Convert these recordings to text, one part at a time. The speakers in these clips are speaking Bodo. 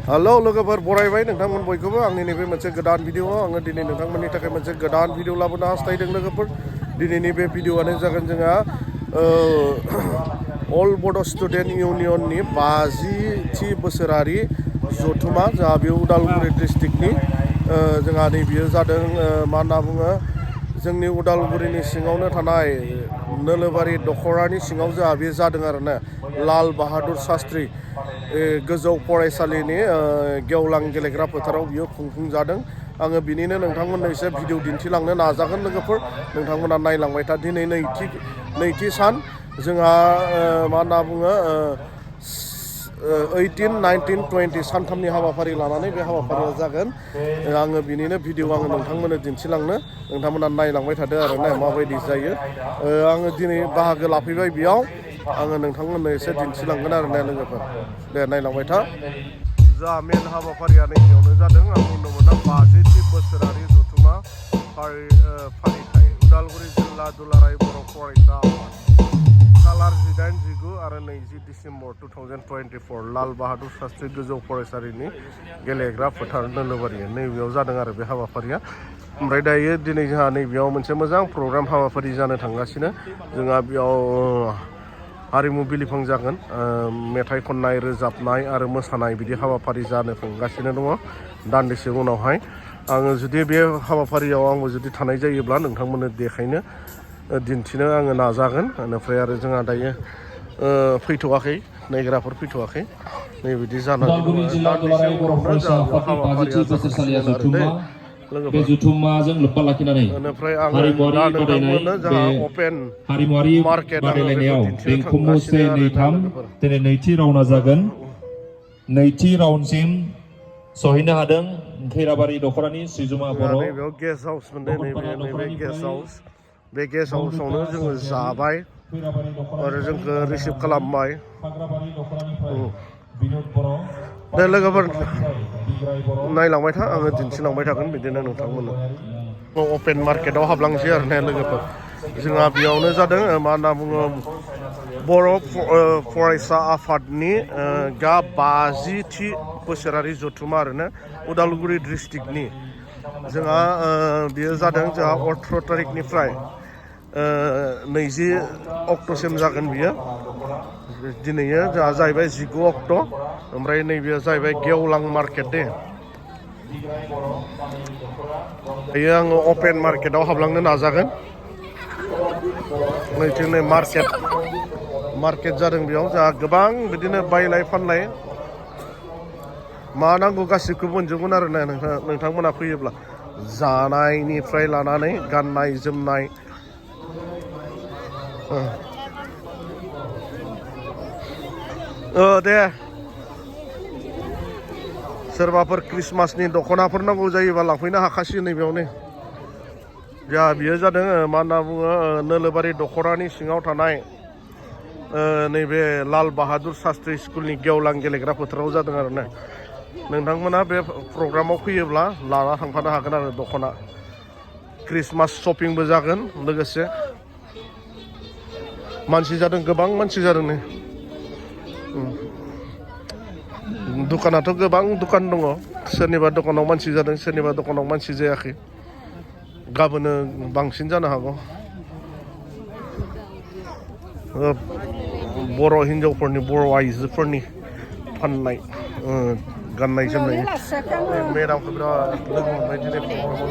हेलौ लोगोफोर बरायबाय नोंथांमोन बयखौबो आंनि नैबे मोनसे गोदान भिडिअ आङो दिनै नोंथांमोननि थाखाय मोनसे गोदान भिडिअ लाबोनो हास्थायदों लोगोफोर दिनैनि बे भिडिअआनो जागोन जोंहा अल बड' स्टुडेन्ट इउनियननि 50थि बोसोरारि जथुमा जोंहा बे उदालगुरि डिस्ट्रिक्टनि जोंहा नैबेयो जादों मा होनना बुङो जोंनि उदालगुरिनि सिङावनो थानाय नोलोबारि दख'रानि सिङाव जोंहा बे जादों आरोना लाल बाहादुर शास्त्रि गोजौ फरायसालिनि गेवलां गेलेग्रा फोथाराव बियो खुंफुंजादों आङो बिनिनो नोंथांमोननो एसे भिडिअ दिन्थिलांनो नाजागोन लोगोफोर नोंथांमोना नायलांबाय था दिनै नैथि सान जोंहा मा होनना बुङो 18, 19, 20 सानथामनि हाबाफारि लानानै बे हाबाफारिया जागोन आङो बिनिनो भिडिअ आङो नोंथांमोननो दिन्थिलांनो नोंथांमोना नायलांबाय थादो आरो ना माबायदि जायो आङो दिनै बाहागो लाफैबाय बेयाव आङो नोंथांमोननो एसे दिन्थिलांगोन आरो ना लोगोफोर दे नायलांबाय था जा मेन हाबाफारिया नैबेयावनो जादों आं बुंनो मोना 50थि बोसोरारि जथुमा फालिथाय उदालगुरि जिल्ला दुलाराय बर' फरायसा आफाद कालार 18, 19 आरो 20 डिसेम्बर 2024 लाल बाहादुर शास्त्रि गोजौ फरायसालिनि गेलेग्रा फोथार नोलोबारि नैबेयाव जादों आरो बे हाबाफारिया ओमफ्राय दायो दिनै जोंहा नैबेयाव मोनसे मोजां प्रग्राम हाबाफारि जानो थांगासिनो जोंहा बेयाव हारिमु बिलिफां जागोन मेथाइ खननाय रोजाबनाय आरो मोसानाय बिदि हाबाफारि जानो थांगासिनो दङ दान्दिसे उनावहाय आङो जुदि बे हाबाफारियाव आंबो जुदि थानाय जायोब्ला नोंथांमोननो देखायनो दिन्थिनो आङो नाजागोन बेनिफ्राय आरो जोंहा दायो फैथ'वाखै नायग्राफोर फैथ'वाखै नै बिदि जानानै दङ दान्दिसे उनावनो जोंहा बेयाव हाबाफारिया जाखांसिगोन आरो दै बे जुथुमाजों लोब्बा लाखिनानै बेनिफ्राय आङो हारिमुवारि दा बादायनाय नोंथांमोननो बे जोंहा अपेन हारिमुवारि मार्केट आङो बेखौ बादायलायनायाव दिन्थिनो बेंखमबो थांगासिनो 1, 2, आरोना 3 लोगोफोर दिनै नैथि राउन्डआ जागोन नैथि राउन्डसिम सहैनो हादों खैराबारि दख'रानि सृजुमा बर' नैबेयाव गेस्ट हाउस मोनदों नैबे गेस्ट हाउस बे गेस्ट हाउसावनो जोङो जाबाय आरो जोंखौ रिसिभ खालामबाय दे लोगोफोर नायलांबाय था आङो दिन्थिलांबाय थागोन बिदिनो नोंथांमोननो अपेन मार्केटाव हाबलांसै आरो ना लोगोफोर जोंहा बेयावनो जादों मा होनना बुङो बर' फरायसा आफादनि 50थि बोसोरारि जथुमा आरोना उदालगुरि डिस्ट्रिक्टनि जोंहा बेयो जादों जोंहा 18 थारिखनिफ्राय 20 अक्ट'सिम जागोन बियो दिनैयो जोंहा जाहैबाय 19 अक्ट' ओमफ्राय नैबेयो जाहैबाय गेवलां मार्केट दे दायो आङो अपेन मार्केटाव हाबलांनो नाजागोन नैथिं नै मार्केट जादों बेयाव जोंहा गोबां बिदिनो बायलाय फानलाय मा नांगौ गासिबखौबो मोनजोबगोन आरो ना नोंथांमोना फैयोब्ला जानायनिफ्राय लानानै गाननाय जोमनाय दे सोरबाफोर ख्रिस्टमासनि दख'नाफोर नांगौ जायोबा लांफैनो हाखासिगोन नैबेयावनो जा बियो जादों मा होनना बुङो नोलोबारि दख'रानि सिङाव थानाय नैबे लाल बाहादुर शास्त्रि स्कुलनि गेवलां गेलेग्रा फोथाराव जादों आरो ना नोंथांमोना बे प्रग्रामाव फैयोब्ला लाना थांफानो हागोन आरो दख'ना ख्रिस्टमास शपिंबो जागोन लोगोसे मानसि जादों गोबां मानसि जादों नै दुखानाथ' गोबां दुखान दङ सोरनिबा दखानाव मानसि जादों सोरनिबा दखानाव मानसि जायाखै गाबोनो बांसिन जानो हागौ बर' हिन्जावफोरनि बर' आइजोफोरनि फाननाय गाननाय जोमनाय मेदामखौ बिराद लोगो मोनबाय दिनै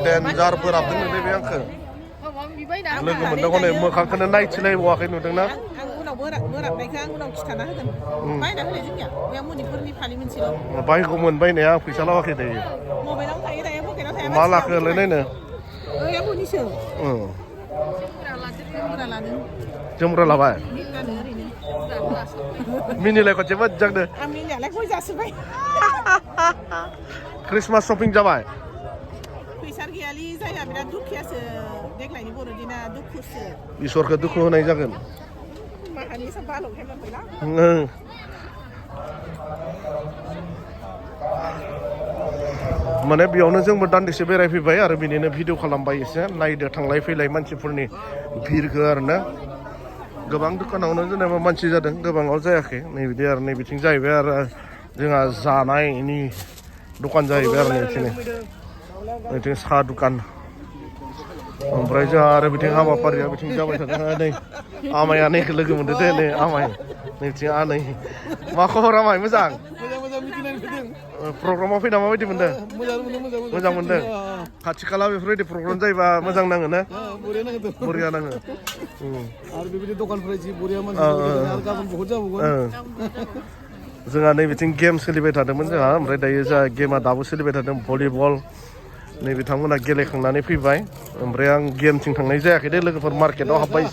देन्जार बोराबदों नुदों बे आंखौ लोगो मोनदों हनै मोखांखौनो नायथिलायबावाखै नुदोंना बोराबनायखौ आं उनाव खिथाना होगोन बायना होनाय जोंनिया बे मनिपुरनि फालि मोनसेल' बायगौमोन बायनाया आं फैसा लावाखै दायो मबाइलाव थायो दायो पकेटाव थाया मा लाखोलाय नायनो मनिसो जोमग्रा लादों जोमग्रा लाबाय गानो ओरैनो मिनिलाय खनसे मोजांनो आं मिनियालाय गय जासोबाय ख्रिस्टमास शपिं जाबाय फैसा गैयालि जायहा बिराद दुखियासो देग्लायनि बर'दिना दुखुसो इसोरखौ दुखु होनाय जागोन माहानि बालक हेमन्तला माने बेयावनो जोंबो दान्दिसे बेरायफैबाय आरो बिनिनो भिडिअ खालामबाय एसे नायदो थांलाय फैलाय मानसिफोरनि भिरखौ आरोना गोबां दुखानावनो जेनेबा मानसि जादों गोबाङाव जायाखै नै बिदि आरो नै बिथिं जाहैबाय आरो जोंहा जानायनि दखान जाहैबाय आरो नैथिंनि नैथिं साहा दुखान ओमफ्राय जोंहा आरो बिथिं हाबाफारिया बिथिं जाबाय थादों नै आमाया नैखौ लोगो मोनदो दे नै आमाय नैथिं आनै मा खबर आमाय मोजां प्रग्रामाव फैना माबायदि मोनदों मोजां मोनदों खाथि खाला बेफोरबायदि प्रग्राम जायोबा मोजां नाङो ना बरिया नाङो आरो बेबायदि दखानफोरा जि बरिया मानसि आरो गाबोन बहुत जाबावगोन जोंहा नै बिथिं गेम सोलिबाय थादोंमोन जोंहा ओमफ्राय दायो जोंहा गेमा दाबो सोलिबाय थादों भलिबल नै बिथांमोना गेलेखांनानै फैबाय ओमफ्राय आं गेमथिं थांनाय जायाखै दे लोगोफोर मार्केटाव हाबबाय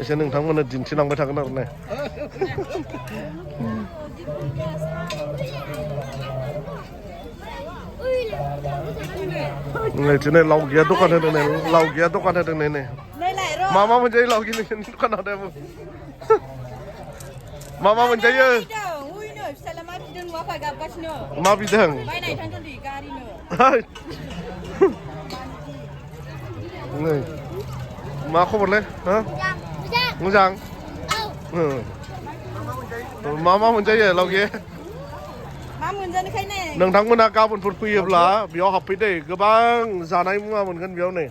एसे नोंथांमोननो दिन्थिलांबाय थागोन आरो ने नैथिंनै लाव गैया दखान होदों नै लाव गैया दखान होदों नै मा मोनजायो लाव गैया नोंसोरनि दखानाव दे मा मोनजायो मा बिदों नै मा खबरलै मोजां मा मोनजायो लाव गैया नोंथांमोना गाबोनफोर फैयोब्ला बेयाव हाबफैदै गोबां जानाय मुवा मोनगोन बेयाव नै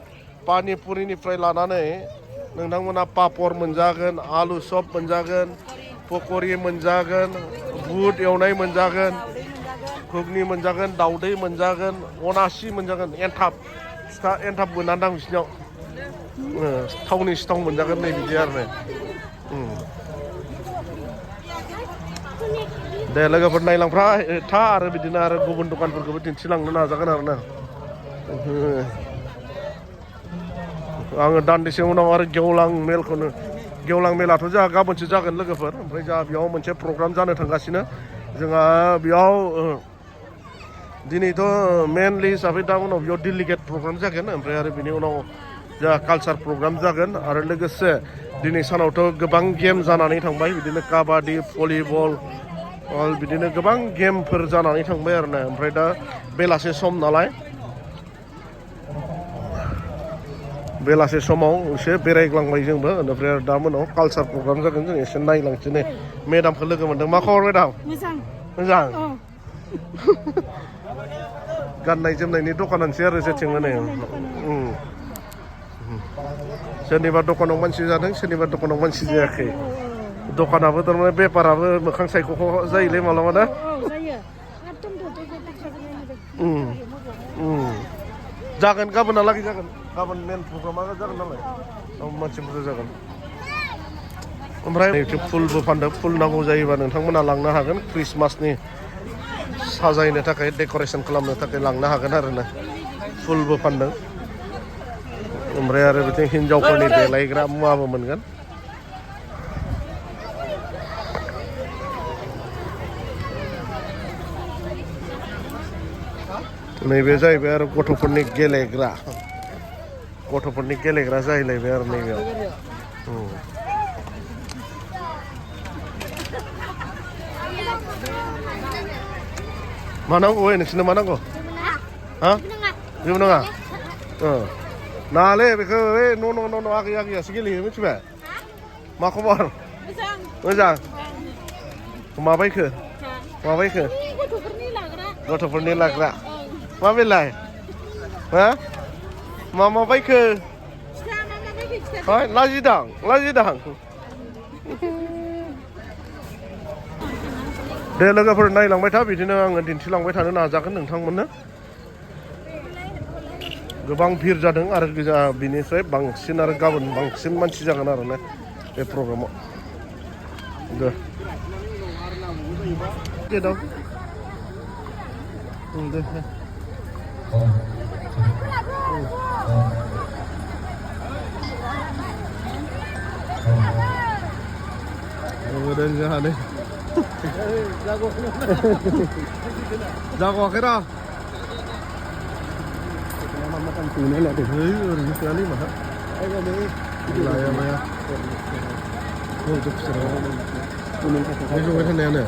पानिपुरिनिफ्राय लानानै नोंथांमोना पापर मोनजागोन आलु चप मोनजागोन पकरि मोनजागोन बुट एवनाय मोनजागोन घुगनि मोनजागोन दाउदै मोनजागोन अनासि मोनजागोन एन्थाब फिथा एन्थाब मोना दां बिसिनाव थावनि सिथाव मोनजागोन नै बिदि आरो ने दे लोगोफोर नायलांफ्रा था आरो बिदिनो आरो गुबुन दखानफोरखौबो दिन्थिलांनो नाजागोन आरो ना आङो दान्दिसे उनाव आरो गेवलां मेलाथ' जोंहा गाबोनसो जागोन लोगोफोर ओमफ्राय जोंहा बेयाव मोनसे प्रग्राम जानो थांगासिनो जोंहा बेयाव दिनैथ' मेनलि हिसाबै दा उनाव बेयाव डेलिगेट प्रग्राम जागोन ओमफ्राय आरो बिनि उनाव जोंहा कालचार प्रग्राम जागोन आरो लोगोसे दिनै सानावथ' गोबां गेम जानानै थांबाय बिदिनो काबादि भलिबल बिदिनो गोबां गेमफोर जानानै थांबाय आरो ना ओमफ्राय दा बेलासे सम नालाय बेलासे समाव एसे बेरायग्लांबाय जोंबो बेनिफ्राय आरो दा मोनाव कालचार प्रग्राम जागोन जों एसे नायलांसै नै मेदामखौ लोगो मोनदों मा खबर मेदाम मोजां गाननाय जोमनायनि दखानानोसै आरो जेथिं माने सोरनिबा दखानाव मानसि जादों सोरनिबा दखानाव मानसि जायाखै दखानाबो थारमाने बेफाराबो मोखां सायख' जायोलै मालाबा ना जागोन गाबोनहालागै जागोन गाबोन मेन प्रग्रामा जागोन नालाय मानसि बुरजा जागोन ओमफ्राय फुलबो फानदों फुल नांगौ जायोबा नोंथांमोना लांनो हागोन क्रिसमासनि साजायनो थाखाय डेक'रेसन खालामनो थाखाय लांनो हागोन आरो ना फुलबो फानदों ओमफ्राय आरो बिथिं हिन्जावफोरनि देलायग्रा मुवाबो मोनगोन नैबे जाहैबाय आरो गथ'फोरनि गेलेग्रा जाहैलायबाय आरो नैबेयाव मा नांगौ नोंसोरनो मा नांगौ हा जेबो नाङा नाङालै बेखौ न' आगैयासो गेलेयो मिथिबाय मा खबर मोजां माबायखो गथ'फोरनि लाग्रा मा बेलाय हा मा बायखो लाजिदां दे लोगोफोर नायलांबाय था बिदिनो आङो दिन्थिलांबाय थानो नाजागोन नोंथांमोननो गोबां भिर जादों आरो बिनिफ्राय बांसिन आरो गाबोन बांसिन मानसि जागोन आरो ना बे प्रग्रामाव दे जोंहा नै जाग'वाखै र' ओरैनो सोआलै माहा लाया जबाय थानायानो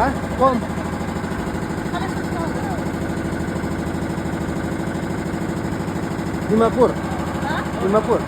हा कोण दिमापूर दिमापूर